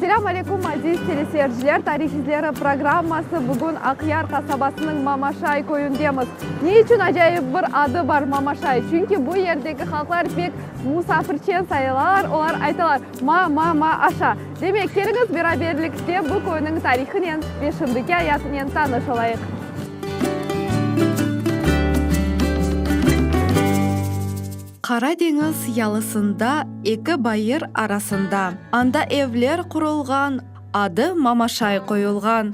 Selâm aleyküm, aziz teleseyirciler! Tarih izleri programması bugün Aqyar qasabasınıñ Mamaşay köyündemiz. Ne içün acayip bir adı bar Mamaşay? Çünki bu yerdeki halqlar pek musafirçen sayılalar, olar aytalar, Ma, ma, ma, aşa. Demek, keliñiz beraberlikte bu köyniñ tarihınen ve şimdiki ayatınen tanış olayıq. Qara deñiz yalısında eki bayır arasında, anda evler qurulğan, adı Mamaşay qoyulğan.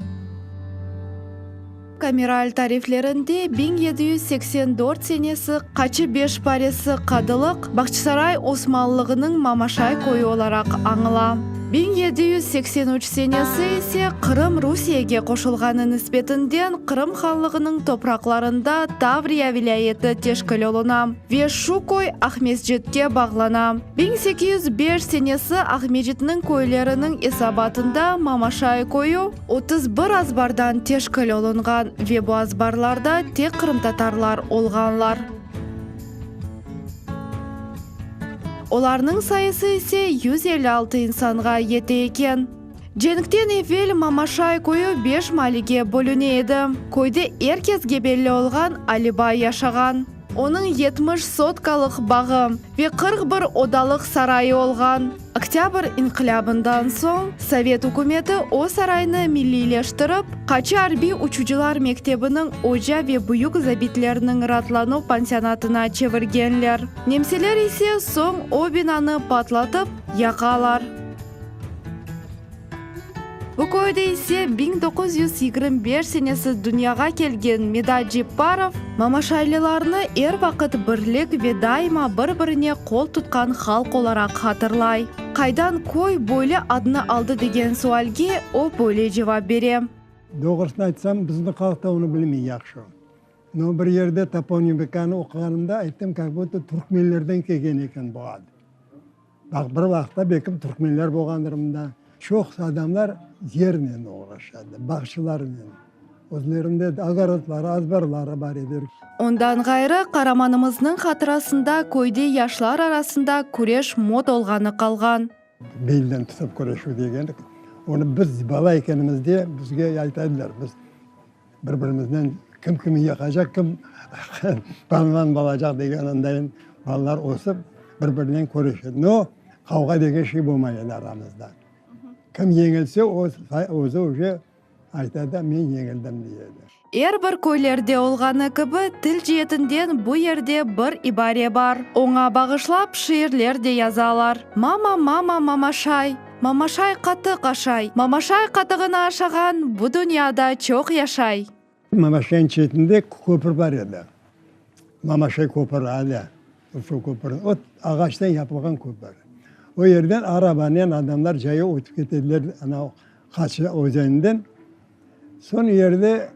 Kameral tariflerinde 1784 senesi Qaçı Beş Paresi qadılıq Bağçasaray Osmanlığınıñ Mamaşay köyü olaraq añıla. 1783 senesi ise Qırım Rusiyege qoşulğanı nisbetinden Qırım hanlığınıñ topraqlarında Tavriya vilâyeti teşkil oluna ve şu köy Aqmescitke bağlana. 1805 senesi Aqmecitniñ köyleriniñ esabatında Mamaşay köyü 31 azbardan teşkil olunğan ve bu azbarlarda tek qırımtatarlar olğanlar. Olarnıñ sayısı ise 156 insanğa yete eken. Cenkten evel Mamaşay köyü beş maallege bölüne edi. Köyde er kesge belli olğan Alibay yaşağan. Onıñ 70 sotkalıq bağı ve 41 odalıq sarayı olğan. Oktâbr inqilâbından soñ Sovet ükümeti o saraynı milliyleştirip, Qaçı arbiy uçucılar mektebiniñ oca ve büyük zabitlerniñ raatlanuv pansionatına çevirgenler. Nemseler ise soñ o binanı patlatıp, yaqalar. Bu köyde ise 1925 senesi dünyağa kelgen Midat Cepparov mamaşaylılarnı er vaqıt birlik ve daima bir-birine qol tutqan halq olaraq hatırlay. Qaydan köy böyle adnı aldı degen sualge o böyle cevap bere. Doğrusını aytsam, bizni halq da onı bilmey yahşı. No, bir yerde toponimikanı oquğanımda ayttım, kak budto türkmenlerden kelgen eken bu ad. Baq, bir vaqıtta belkim türkmenler bolğandır mında. Çoqusı adamlar yernen oğraşadı, bağçılarnen. Özlerinde ogorodları, azbarları bar edi. Ondan ğayrı, qaramanımıznıñ hatırasında köyde yaşlar arasında küreş mod olğanı qalğan. Belden tutıp küreşüv degen, onı biz bala ekenimizde bizge ayta ediler, biz bir-birimiznen kim kimni yıqacaq, kim palvan bolacaq degen andayın balalar ösip, bir-birinen küreşe. No, qavğa degen şey bolmay edi aramızda. Kim yeñilse, o, özü uje ayta da, men yeñildim, dey edi. Er bir köylerde olğanı kibi, til ceetinden bu yerde bir ibare bar. Oña bağışlap şiirler de yazalar. Mama, mama, mamaşay, Mamaşay qatıq aşay. Mamaşay qatığını aşağan bu dünyada çoq yaşay. Mamaşayıñ çetinde köpür bar edi. Mamaşay köpüri alâ şu köpür. O ağaçtan yapılğan köpür. O yerden arabanen adamlar cayav ötip ketediler ana Qaçı özeninden. Soñ yerde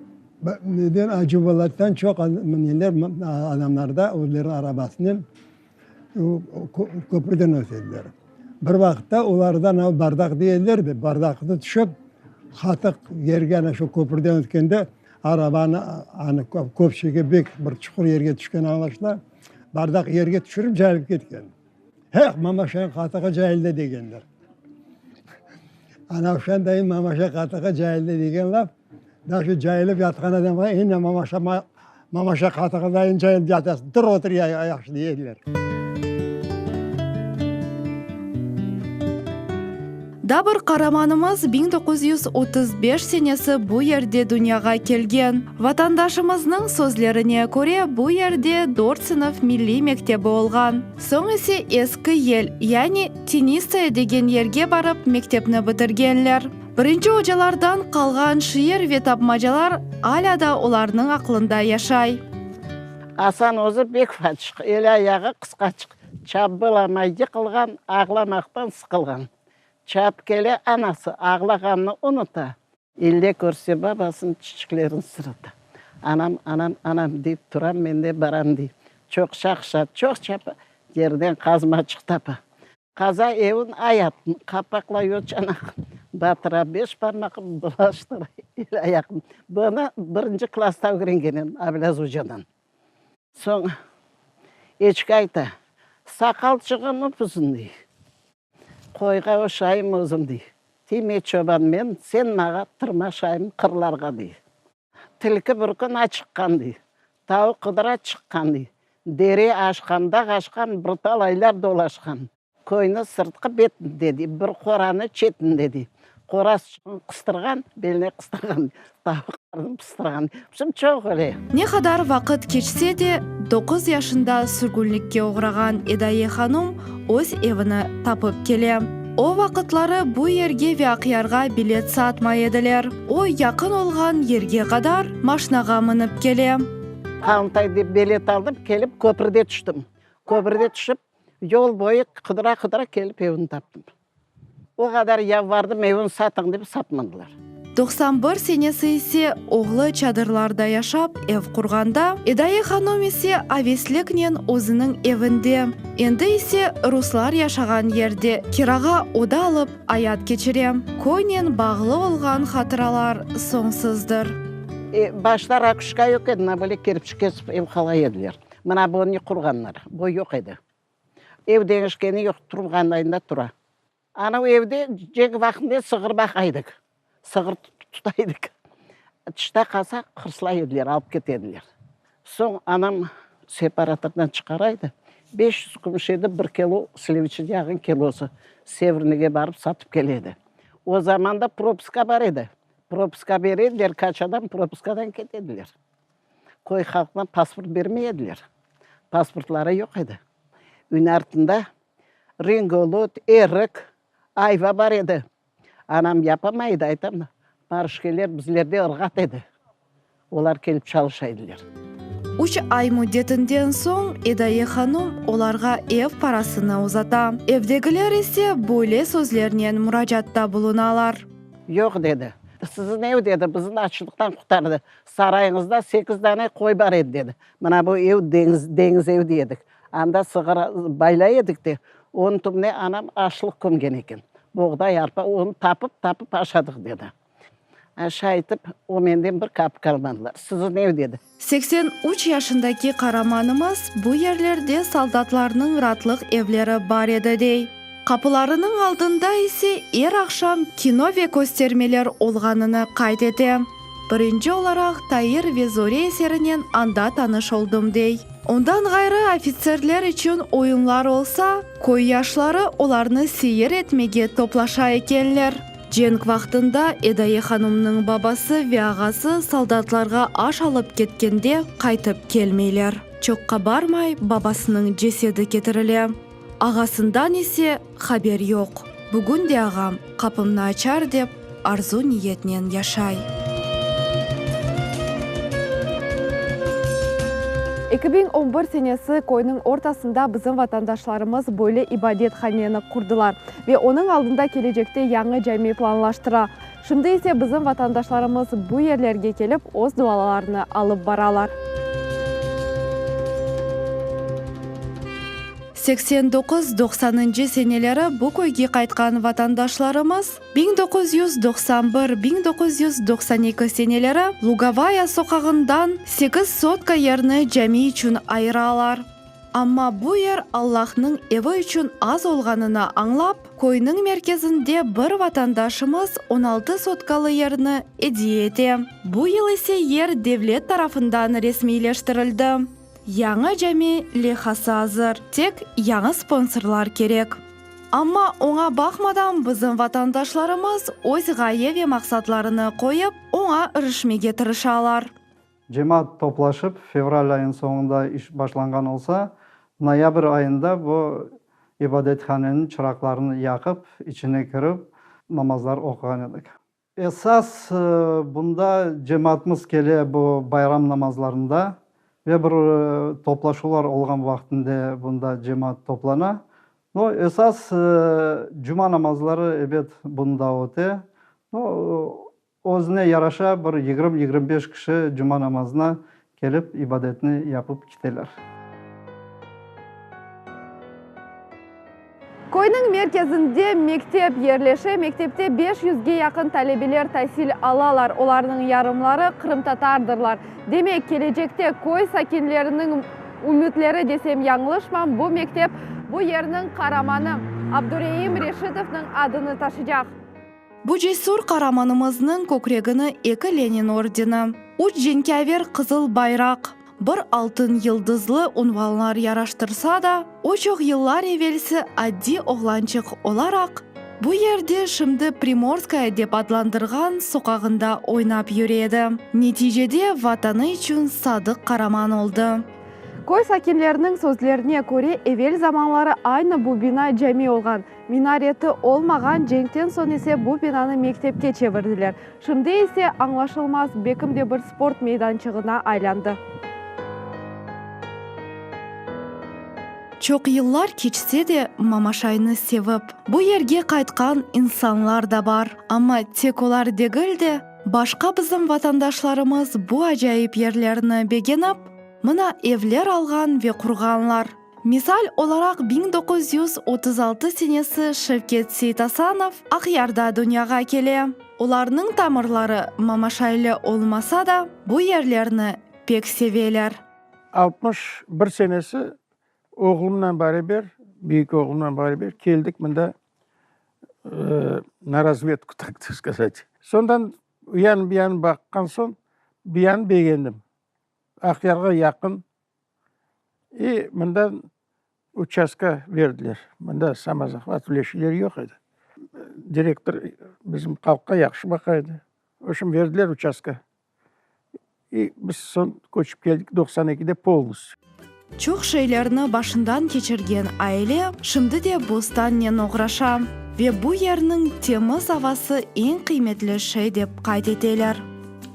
neden Acıbolattan çoq neler adamlar da özleriniñ arabasınen Köpürden ötediler. Bir vaqıtta olardan al bardaq deyerler de, bardaqnı tüşip, qatıq yerge ana şu köpürden ötkende arabanı anı köpçege bek bir çuqur yerge tüşkeni añlaşıla, bardaq yerge tüşürip cayılıp ketken. Heh, mamaşanıñ qatığı cayıldı degenler. Ana şandayın mamaşa qatığı cayıldı degen laf, daje cayılıp yatqan adamğa ene mamaşa Mamaşa qatığındayın cayılıp yatasıñ, tur otur yahşı dey ediler. Da bir qaramanımız 1935 senesi bu yerde dünyağa kelgen. Vatandaşımıznıñ sözlerine köre, bu yerde dört sınıf milliy mektebi olğan. Soñ ise Eski Yel, yani Tenistaya degen yerge barıp mektepni bitirgenler. Birinci ocalardan qalğan şiir ve tapmacalar alâ da olarnıñ aqlında yaşay. Asan özü bek ufaçıq, eli-ayağı qısqaçıq, çapbılamay yıqılğan, ağlamaqtan sıqılğan. Çap kele anası, ağlağanını unuta. İlle körse babasınıñ çiçiklerini sırıta. Anam, anam, anam, deyip turam, men de baram, dey. Çoq şaqşa, çoq çapa, yerden qazmaçıq tapa. Qaza evin ayatın, qapaqlay o çanaqın, Batıra beş parmaqın, bulaştıra el-ayaqın. Bunı birinci klassta ögrengen edim Ablâz ocadan. Soñ eçki ayta, Saqalçığım upuzun, dey. Qoyğa oşayım özüm, dey. Tiyme çoban men, sen mağa tırmaşayım qırlarğa, dey. Tilki bir kün açıqqan, dey. Tavuq qıdıra çıqqan, dey. Dere aşqan, dağ aşqan, bir talaylar dolaşqan. Köyniñ sırtqı betinde, dey, bir qoranı çetinde, dey. Qoraz qıstırğan, beline qıstırğan, tavuqlarnı pıstırğan. Şimdi çoq öyle. Ne qadar vaqıt keçse de, doquz yaşında sürgünlikke oğrağan Edaye hanum öz evini tapıp kele. O vaqıtları bu yerge ve Aqyarğa bilet satmay ediler. O, yaqın olğan yerge qadar maşnağa minip kele. Qalımtay dep bilet aldım, kelip köpürde tüştim. Köpürde tüşip, yol boyu qıdıra-qıdıra kelip evni taptım. O qadar yalvardım, evni satıñ dep, satmadılar. 91 senesi ise oğlu çadırlarda yaşap ev qurğanda, Edaye hanum ise avesliknen özüniñ evinde, endi ise ruslar yaşağan yerde kirağa oda alıp ayat keçire. Köynen bağlı olğan hatıralar soñsuzdır. Başta rakuşka yoq edi, mına böyle kerpiç kesip ev qalay ediler. Mına bunı qurğanlar, bu yoq edi. Ev deñişkeni yoq, turğanayında tura. Anav evde cenk vaqtında sığır baqa edik, sığır tuta edik. Tışta qalsa, hırslay ediler, alıp kete ediler. Soñ anam separatordan çıqara edi, 500 kümüş edi bir kilo sliviçin yağınıñ kilosı, Severnyge barıp satıp kele edi. O zamanda propiska bar edi, propiska bere ediler, kaçadan propiskadan kete ediler. Köy halqına pasport bermey ediler. Pasportları yoq edi. Üniñ artında ringolut, erik, ayva bar edi. Anam yapamay edi, aytam da, marışkeler bizlerde ırğat edi. Olar kelip çalışa ediler. Üç ay müddetinden soñ Edaye hanum olarğa ev parasını uzata. Evdegiler ise böyle sözlernen muracaatta bulunalar. Yoq, dedi. Siziñ ev, dedi, bizni açlıqtan qurtardı. Sarayıñızda sekiz dane qoy bar edi, dedi. Mına bu ev deñiz, deñiz ev dey edik. Anda sığır baylay edik de, onıñ tübüne anam aşlıq kömgen eken. Boğday, arpa, onı tapıp, tapıp aşadıq, dedi. Şay etip, o menden bir kapik almadılar. Siziñ ev, dedi. 83 yaşındaki qaramanımız bu yerlerde soldatlarnıñ ratlıq evleri bar edi, dey. Qapılarınıñ aldında ise er aqşam kino ve köstermeler olğanını qayd ete. Birinci olaraq Tair ve Zore eserinen anda tanış oldım, dey. Ondan ğayrı ofitserler içün oyunlar olsa, köy yaşları olarnı seyir etmege toplaşa ekenler. Cenk vaqtında Edaye hanımnıñ babası ve ağası soldatlarğa aş alıp ketkende qaytıp kelmeyler. Çoqqa barmay babasınıñ cesedi ketirile. Ağasından ise haber yoq. Bugün de ağam qapımnı açar dep arzu-niyetnen yaşay. 2011 senesi köyniñ ortasında bizim vatandaşlarımız böyle ibadethaneni qurdılar ve onıñ aldında kelecekte yañı cami planlaştıra. Şimdi ise bizim vatandaşlarımız bu yerlerge kelip öz dualarını alıp baralar. 89, doqsanıncı seneleri bu köyge qaytqan vatandaşlarımız 1991, 1992 seneleri Lugovaya soqağından sekiz sotka yerni cami içün ayıralar. Amma bu yer Allahnıñ evi içün az olğanını añlap, köyniñ merkezinde bir vatandaşımız on altı sotkalı yerni ediye ete. Bu yıl ise yer devlet tarafından resmiyleştirildi. Yañı cami leyhası azır, tek yañı sponsorlar kerek. Amma oña baqmadan bizim vatandaşlarımız öz ğaye ve maqsatlarını qoyıp, oña irişmege tırışalar. Cemaat toplaşıp, fevral ayınıñ soñunda iş başlanğan olsa, noyabr ayında bu ibadethaneniñ çıraqlarını yaqıp, içine kirip, namazlar oquğan edik. Esas bunda cemaatımız kele bu bayram namazlarında ve bir toplaşuvlar olğan vaqtında bunda cemaat toplana. No, esas cuma namazları, ebet, bunda öte. No, özüne yaraşa bir yigirmi-yigirmi beş kişi cuma namazına kelip ibadetini yapıp kiteler. Köyniñ merkezinde mektep yerleşe. Mektepte 500-ge yaqın talebeler tasil alalar. Olarnıñ yarımları qırımtatardırlar. Demek, kelecekte köy sakinleriniñ ümütleri desem yañlışmam, bu mektep bu yerniñ qaramanı Abdureim Reşitovnıñ adını taşıycaq. Bu cesür qaramanımıznıñ kökregini eki Lenin ordeni, üç Cenkâver Qızıl Bayraq, bir Altın Yıldızlı unvanlar yaraştırsa da, o çoq yıllar evelsi addiy oğlançıq olaraq, bu yerde şimdi Primorskaya dep adlandırğan soqağında oynap yüre edi. Neticede Vatanı içün sadıq qaraman oldı. Köy sakinleriniñ sözlerine köre, evel zamanları aynı bu bina cami olğan. Minareti olmağan, cenkten soñ ise bu binanı mektepke çevirdiler. Şimdi ise, añlaşılmaz, bekim de bir sport meydançığına aylandı. Çoq yıllar keçse de, Mamaşaynı sevip, bu yerge qaytqan insanlar da bar. Amma tek olar degil de, başqa bizim vatandaşlarımız bu acayip yerlerni begenip, mına evler alğan ve qurğanlar. Misal olaraq, 1936 senesi Şevket Seytasanov Aqyarda dünyağa kele. Olarnıñ tamırları mamaşaylı olmasa da, bu yerlerni pek seveler. 61 senesi oğlumnen baraber, büyük oğlumnen baraber keldik mında na razvedku, tak skazat. Sondan uyan bu yan baqqan soñ, bu yanı begendim. Aqyarğa yaqın i mından uçastka berdiler. Mında samozahvat öyle şeyler yoq edi. Direktor bizim halqqa yahşı baqa edi. V obşem, berdiler uçastka. İ biz soñ köçip keldik 92-de polnostyu. Çoq şeylerni başından keçirgen aile şimdi de bostannen oğraşa ve bu yerniñ temiz avası eñ qıymetli şey dep qayd eteler.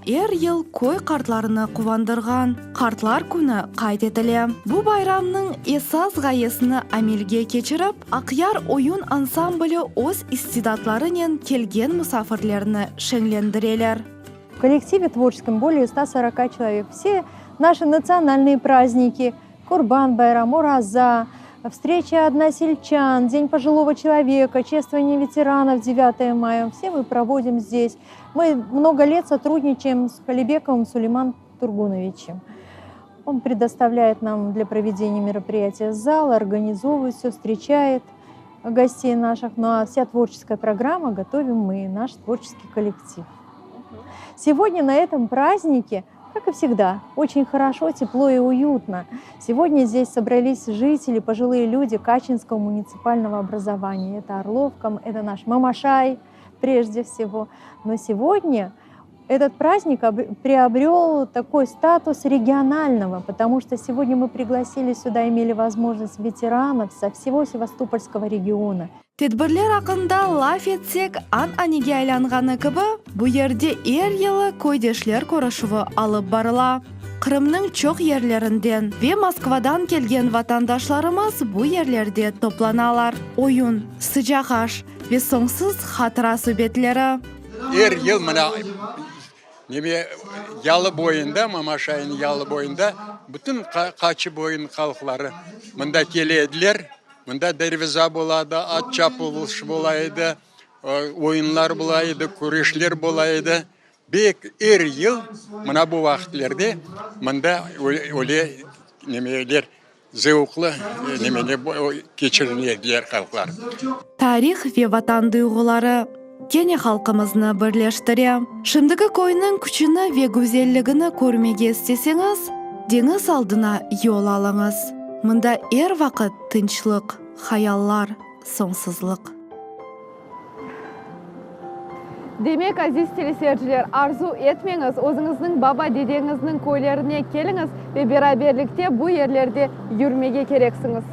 Er yıl köy qartlarını quvandırğan Qartlar künü qayd etile. Bu bayramnıñ esas ğayesini amelge keçirip, Aqyar oyun ansambli öz istidatlarınen kelgen musafirlerni şeñlendireler. В коллективе творческом более 140 человек. Все наши национальные праздники, Курбан-байрам, Ураза, встреча односельчан, День пожилого человека, чествование ветеранов 9 мая, все мы проводим здесь. Мы много лет сотрудничаем с Халибековым Сулейман Тургуновичем. Он предоставляет нам для проведения мероприятия зал, организовывает все, встречает гостей наших. Ну а вся творческая программа готовим мы, наш творческий коллектив. Сегодня на этом празднике, как и всегда, очень хорошо, тепло и уютно. Сегодня здесь собрались жители, пожилые люди Качинского муниципального образования. Это Орловка, это наш Мамашай прежде всего. Но сегодня этот праздник приобрел такой статус регионального, потому что сегодня мы пригласили сюда, имели возможность ветеранов со всего Севастопольского региона. Tedbirler aqqında laf etsek, an-anege aylanğanı kibi, bu yerde er yılı köydeşler körüşüvi alıp barıla. Qırımnıñ çoq yerlerinden ve Moskvadan kelgen vatandaşlarımız bu yerlerde toplanalar. Oyun, sıcaq aş ve soñsuz hatıra subetleri. Er yıl mına neme yalı boyunda, Mamaşaynıñ yalı boyunda bütün Qaçı boyunıñ halqları mında kele ediler. Mında derviza bola edi, at çapılışı bola edi, oyunlar bola edi, küreşler bola edi. Bek er yıl mına bu vaqıtlerde mında öyle nemeler, zevqlı nemeler keçirine ediler halqlar. Tarih ve vatan duyğuları kene halqımıznı birleştire. Şimdiki köyniñ küçüni ve güzelligini körmege isteseñiz, deñiz aldına yol alıñız. Mında er vaqıt tınçlıq, hayallar, soñsuzlıq. Demek, aziz teleseyirciler, arzu etmeñiz, özüñizniñ baba-dedeñizniñ köylerine keliñiz ve beraberlikte bu yerlerde yürmege kereksiñiz.